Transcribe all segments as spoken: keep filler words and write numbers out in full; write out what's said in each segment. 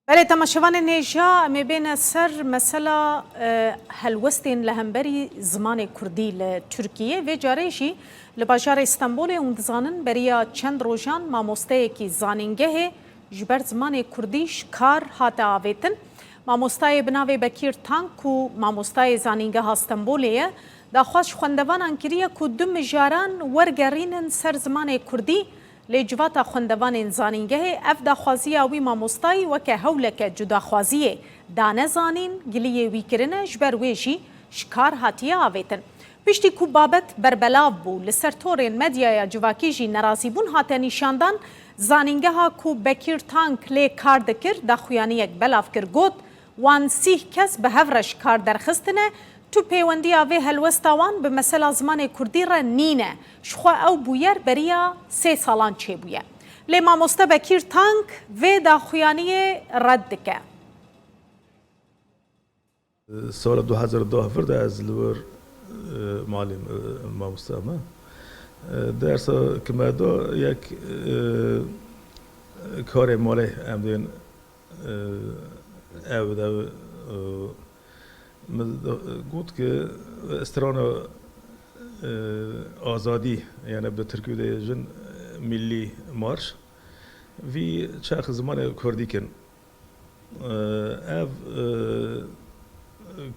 Belê, temaşevanên hêja, em ê bêne ser mesela, e, helwestên li hemberî zimanê kurdî li Tirkiyê. Vê carê jî li bajarê Stenbolê, hûn dizanin, beriya çend rojan mamosteyekî zanîngehê ji ber zimanê kurdî ji kar hate avêtin. Mamostayê bi navê Bekîr Tank ku mamostayê zanîngeha Stenbolê ye, daxwaz ji xwendevanan kiriye ku du mijaran wergerînin ser zimanê kurdî. Lê civata xwendevanên zanîngehê ev daxwaziya wî mamostayî weke hewleke cudaxwaziyê dane zanîn, giliyê wî kirine, ji ber wê jî ji kar hatiye avêtin. Piştî ku babet berbelav bû, li ser torên medyaya civakî jî nerazîbûn hate nîşandan. Zanîngeha ku Bekîr Tank lê kar dikir, daxuyaniyek belav kir, got, Wan sîh kes bi hev re ji kar derxistine, tu pêwendiya vê helwesta wan bi mesela zimanê kurdî re nîne. Ji xwe ew bûyer beriya sê salan çêbûye. Lê mamoste Bekîr Tank vê daxuyaniyê red dike. Sala du hezar deh vir de ez li wir, e, malîm, e, mamoste me. E, dersa ki me da yek, e, karê malê em dên, e, ev de, e, min got ki strana, e, azadî, yani bi tirkî de jin, e, millî marş, vî çax zimanê kurdî kin. Ev, e,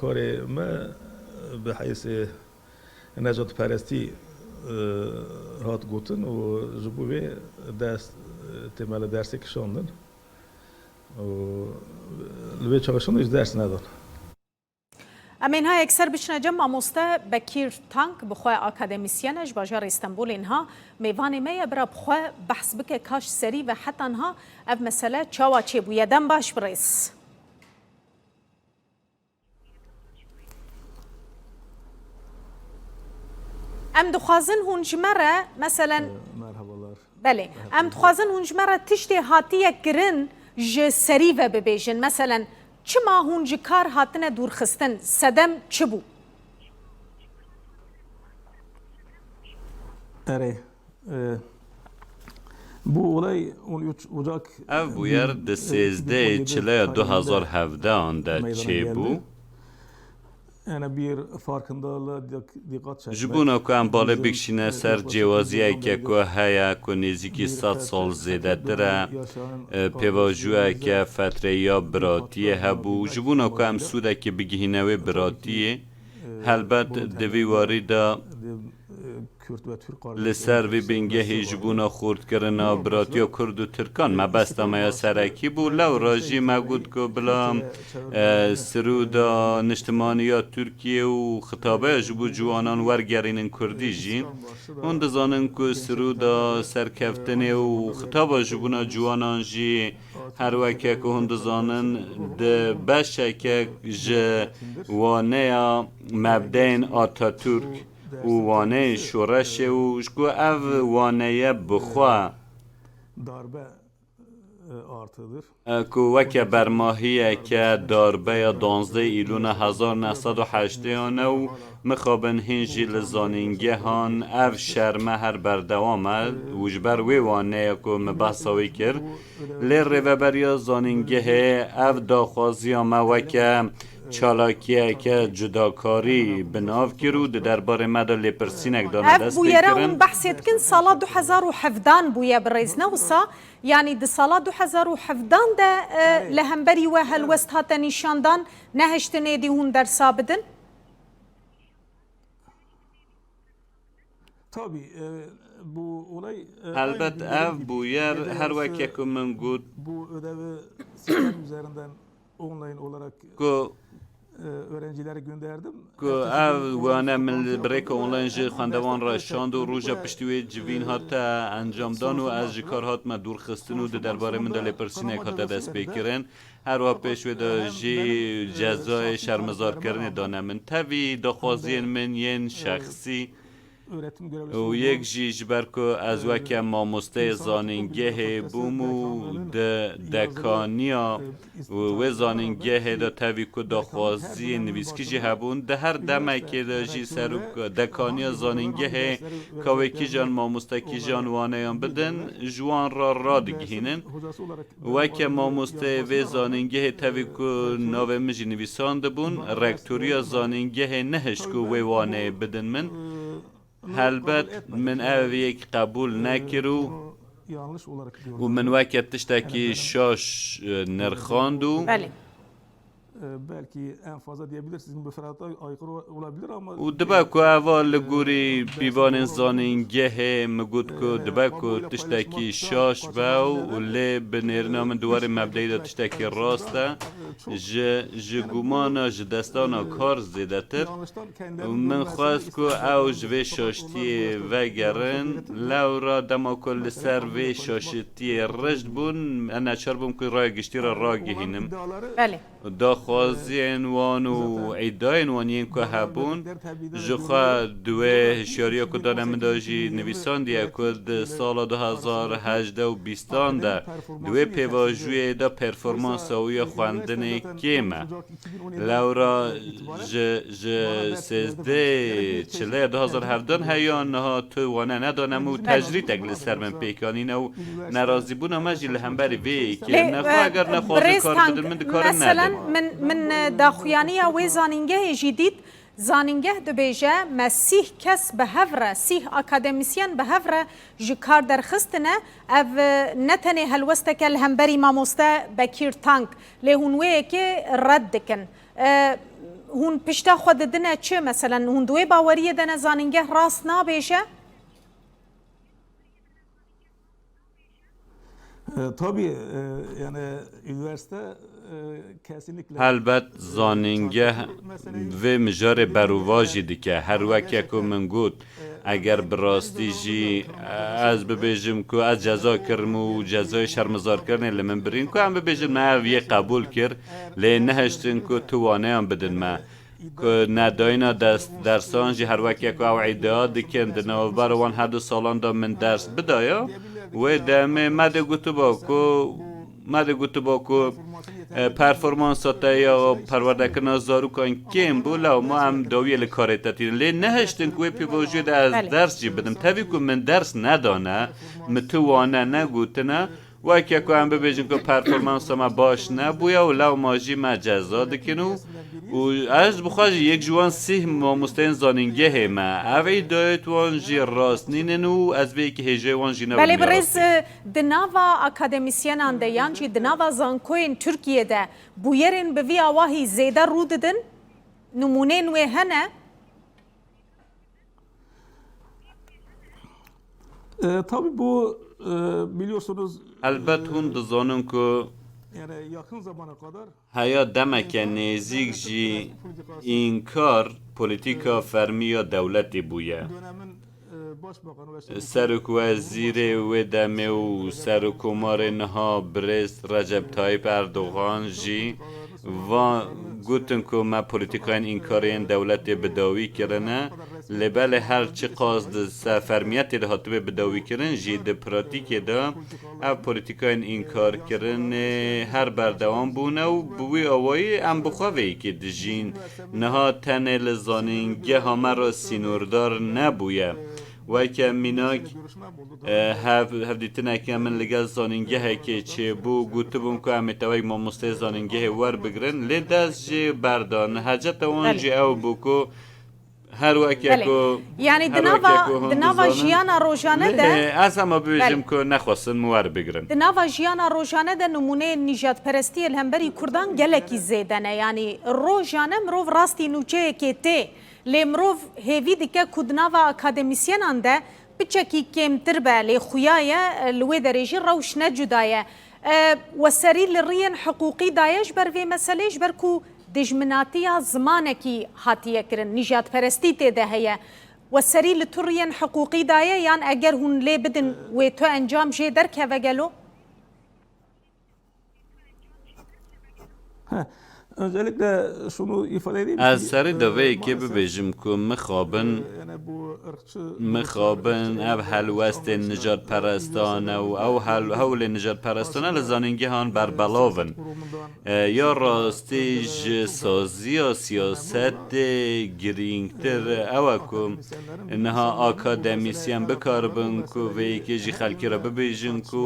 karê me bi heysê necatperestî, e, hat gotin û ji bo vê dest, têmele dersê kişandin û li vê çaxê şandin jî ders nedan. Em ê niha yekser biçine cem mamoste Bekîr Tank, bi xwe akademîsyen e, ji bajarê Stenbolê niha mêvanê me ye. Bira bi xwe behs bike ka ji serî ve heta niha ev mesele çawa çêbûye. Dem baş birêz. Em dixwazin hûn ji me re, meselen, Merhabalar. Belê. Em dixwazin hûn ji me re tiştê hatiye kirin ji serî ve bibêjin. Meselen, çima hûn ji kar hatine dûrxistin? Sedem çi bû? Erê. E, bu olay on üç Ocak Ev bûyer di sêzdehê Çileya du hezar hevdehan de çêbû. Ji bona ku em balê bikişîne ser cêwaziyeke ku heye, ku nêzîkî sed sal zêdetir e, e, pêvajoyeke fetreyî ya biratiyê hebû, ji bona ku em sûdekê bigihîne wê biratiyê, helbet di vî warî de li ser vî bingehî ji bona xurtkirina biratiya Kurd û Tirkan mebesta me ya serekî bû. Lewra jî me got ku bila, e, sirûda niştimanî ya Tirkiyê û xitabeya ji bo ciwanan wergerînin kurdî jî. Hûn dizanin ku sirûda serkeftinê û xitaba ji bona ciwanan jî her weke ku hûn dizanin di beşeke ji waneya mebdeyên Atatürk û waneyên şoreşê û ji ku ev waneye bi xwe darbe artıdır. Ku weke bermahiyeke darbeya duwazdeh Îlûna hezar neh sed û heştêyan e û mixabin hîn jî li zanîngehan ev şerme her berdewam e û ji ber wê waneye ku min behsa wî kir, lê rêveberiya zanîngehê ev daxwaziya me weke çalakiyeke cudakarî bi nav kir û di derbarê me de lêpirsînek dane destpêkirin. Ev bûyera hûn behsê dikin sala du hezar û hevdan bûye birêz, ne wisa? Yanî di sala du hezar û hevdan de, e, li hemberî we helwest hate nîşandan, nehiştin êdî hûn dersa bidin? Tabii, e, bu olay, e, Helbet ev bûyer her weke ku min got, bu ödevi sistem üzerinden online olarak ku e, öğrencilere gönderdim. Ku ev wane min li bi rêka online ji xwendevan re şand û roja piştî wê civîn hate encamdan û ez ji kar hatime dûrxistin û di derbarê min de lêpirsînek hate destpêkirin. Her wiha pêş wê de jî cezayê şermezarkirinê dane min. Tevî daxwaziyên min yên şexsî Û yek jî ji ber ku ez weke mamosteyê zanîngehê bûm û di dekaniya wê zanîngehê de tevî ku daxwaziyên nivîskî jî hebûn, di her demekê de jî serok dekaniya zanîngehê ka wê kîjan mamoste kîjan waneyan bidin, ji wan re radigihînin. Weke mamosteyê vê zanîngehê tevî ku navê min jî nivîsandibûn, rektoriya zanîngehê nehişt ku wê waneyê bidin min. Helbet min ev yek qebûl nekir û, û min weke tiştekî şaş, e, nirxand û Belê. E, belki en fazla diyebiliriz, sizin müfredata aykırı olabilir ama, û dibe ku eva li gorî pîvanên zanîngehê min got ku dibe ku tiştekî şaş be û lê bi nêrîna min di warê mebdeyî de tiştekî rast e. Ji, ji gumana, ji destana kar zêdetir. Û min xwest ku ew ji vê şaştiyê vegerin. Lewra dema ku li ser vê şaştiyê rijd bûn, ez neçar bûm ku raya giştî re ragihînim. Belê. Daxwaziyên wan û îdayên wan yên ku hebûn, ji xwe di wê hişyariya ku dane min de jî nivîsandiye ku di sala du hezar hejdeh û bîstan de di wê pêvajoyê de performansa wî ya xwendinê kêm e. Lewra ji, ji sêzdeh çilê du hezar hevdan heya niha tu wane nedane min û Belê. tecrîdek li ser min pêk anîne û nerazîbûna me jî li hemberî vê yekê Lê, ne. Xwe e, eger nexwaze birêz kar Tank, bidin, min dikarin meselen nedin. min, min, e, daxuyaniya wê zanîngehê jî dît. Zanîngeh dibêje, me sîh kes bi hev re, sîh akademisyen bi hev re ji kar derxistine. Ev, e, ne tenê helwesteke li hemberî mamoste Bekîr Tank, lê hûn wê yekê red dikin. E, hûn pişta xwe didine çi? Meselen, hûn di wê baweriyê de ne zanîngeh rast nabêje? E, tabii, e, yani üniversite, e, kesinlikle Helbet zanîngeh vê mijarê berovajî dike. Her weke ku min got, eger bi rastî jî ez bibêjim ku ez ceza kirim û cezayê şermizarkirinê li min birîn, ku em bibêjin me ev yê qebûl kir, lê nehiştin ku tu waneyan bidin me. Ku nedayîna dest dersan jî her weke ku ew îdia dikin, di navbera wan her du salan de min ders bidaya, wê demê me dê gotiba ku, me dê gotiba ku, e, performansa te ya perwerdekirina zarokan kêm bû, lewma em dawiyê li karê te tînin. Lê nehiştin ku wê pêvajoyê de ez Belê. ders jî bidim. Tevî ku min ders nedane, min tu wane negotine, Weke ku em bibêjin ku performansa me baş nebûye û lewma jî me ceza dikin û, û ez bi xwe jî yek ji wan sîh mamosteyên zanîngehê me. Ev îdayet wan jî rast nînin û ez vê yekê hêjayê wan jî nebim Belê ya birêz, rastî. e, di nava akademisyenan de yan jî di nava zankoyên Tirkiyê de bûyerên bi vî awahî zêde rû didin? Nimûneyên wê hene? E, tabii bu, e, biliyorsunuz, Helbet hûn dizanin ku yani yakın zamana kadar heya demeke nêzîk jî înkar polîtîka fermî ya dewletê bûye. Dönemin, e, başbakanı ve Serokwezîrê wê demê û Serokkomarê niha birêz Recep Tayyip Erdogan jî va gotin ku me polîtîkayên înkarê yên dewletê bi dawî kirine, lê belê her çiqas di ser fermiyetê de hatibe bi dawî kirin jî, di pratîkê de ev polîtîkayên înkarkirinê her berdewam bûne û bi wî awayî em bi xwe vê yekê dijîn. Niha tenê li zanîngeha me re sînordar nebûye. Weke mînak, e, hev-, hevdîtineke min li gel zanîngehekê çêbû, gotibûn ku em ê te wek mamosteyê zanîngehê werbigirin, lê dest jê berdan. Heceta wan Belê. jî ew bû ku her weke Belê. ku, Yani her di nava, weke ku hûn di nava dizanin. jiyana rojane de Lê ez hema bibêjim Belê. ku nexwestin min werbigirin. Di nava jiyana rojane de nimûneyên nîjadperestiyê li hemberî Kurdan gelekî zêde ne. Yani rojane mirov rastî nûçeyekê tê. Lê mirov hêvî dike ku di nava akademîsyenan de piçekî kêmtir be, lê xuya ye, li wê derê jî rewş ne cuda ye. E, we serî li riyên hiqûqî daye ji ber vê meselê, ji ber ku dijminatiya zimanekî hatiye kirin, nîjadperestî tê de heye. We serî li tu riyên hiqûqî daye, yan eger hûn lê bidin, wê tu encam jê derkeve gelo? Heh. Öncelikle şunu ifade edeyim ki, Ez serê de vê yekê bibêjim ku mixabin, yani bu ırkçı mixabin ev helwestên nijadperestane û ew hel-, hewlên nijadperestane li zanîngehan berbelav in. E, ya rastî ji saziya siyasetê girîngtir ew e ku niha akademîsyen bikaribin ku vê yekê jî xelkê re bibêjin ku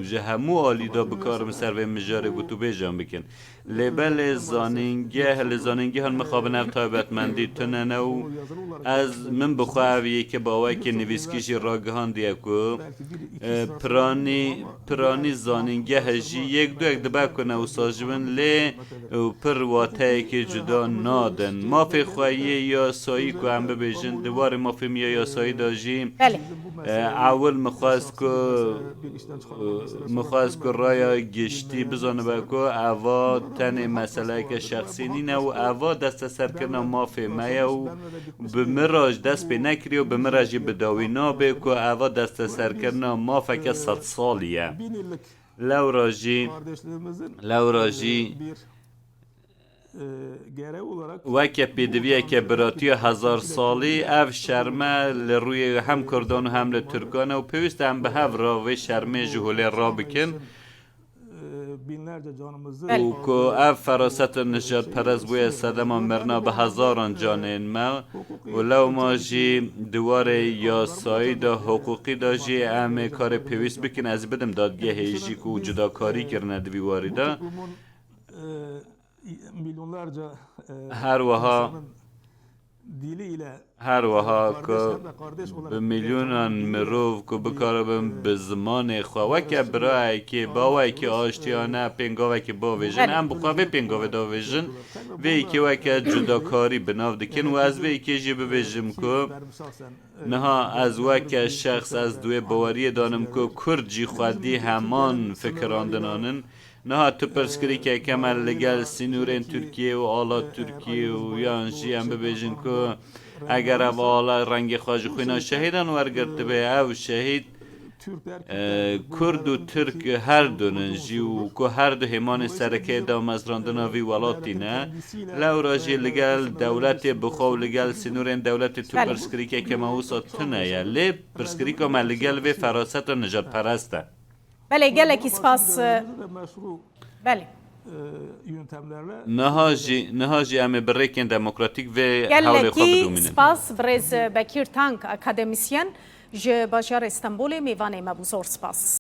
ji hemû alî de bikarin ser vê mijarê gotûbêjan bikin. Lê belê zanîngeh, li zanîngehan mixabin ev taybetmendî tune ne û ez, min bi xwe ev yekê bi awayekî nivîskî jî ragihandiye ku, e, piranî, piranî zanîngeh jî yek du yek dibe ku ne wisa ji bin lê û pir wateyekê cuda nadin. Mafê xwe yê yasayî ku em bibêjin, di warê mafê miya yasayî de jî, Belê. e, ewil min xwest ku, e, min xwest ku raya giştî bizanibe ku eva tenê meseleyeke şexsî nîne û eva desteserkirina mafê me ye û bi min re jî dest pê nekiriye û bi min re jî bi dawî nabe ku eva desteserkirina mafeke sedsalî ye. Lewra jî, lewra jî weke pêdiviyeke biratiya hezar salî, ev şerme li rûyê hem Kurdan û hem li Tirkan e û pêwîst e em bi hev re vê şermê ji holê rabikin. Belê. Û ku ev feraseta nijadperest bûye sedema mirina bi hezaran canên me û lewma jî di warê yasayî de, hiqûqî de jî em ê karê pêwîst bikin. Ez ê bidim dadgehê jî ku cudakarî kirine di vî warî de. Her wiha, her wiha ku bi milyonan mirov ku bikaribin bi zimanê xwe weke birayekê, bawayekî aştiyane pêngavekê bavêjin, Belê. em bi xwe vê pêngavê davêjin, vê yekê weke cudakarî bi nav dikin û ez vê yekê jî bibêjim ku niha ez weke şexs ez di wê baweriyê danim ku Kurd jî xwedî heman fikirandinanin. Niha tu pirsgirêkeke me li gel sînorên Tirkiyê û ala Tirkiyê û yan jî em bibêjin ku eger ev ala rengê xwe ji xwîna şehîdan wergirtibe, ev şehîd, e, Kurd û Tirk her du nin jî û ku her du hêmanên sereke yê damezrandina vî welatî ne. Lewra jî li gel dewletê bi xwe û li gel sînorên dewletê tu Belê. pirsgirêkeke me wisa tune ye. Lê pirsgirêka me li gel vê feraseta nijadperest e. Belê, gelekî spas. Belê. Niha jî, niha jî em ê bi rêkên demokratîk vê hewlê xwe Gelekî bidomînin. spas birêz Bekîr Tank, akademîsyen ji bajarê Stenbolê, mêvanê me bû. Zor spas.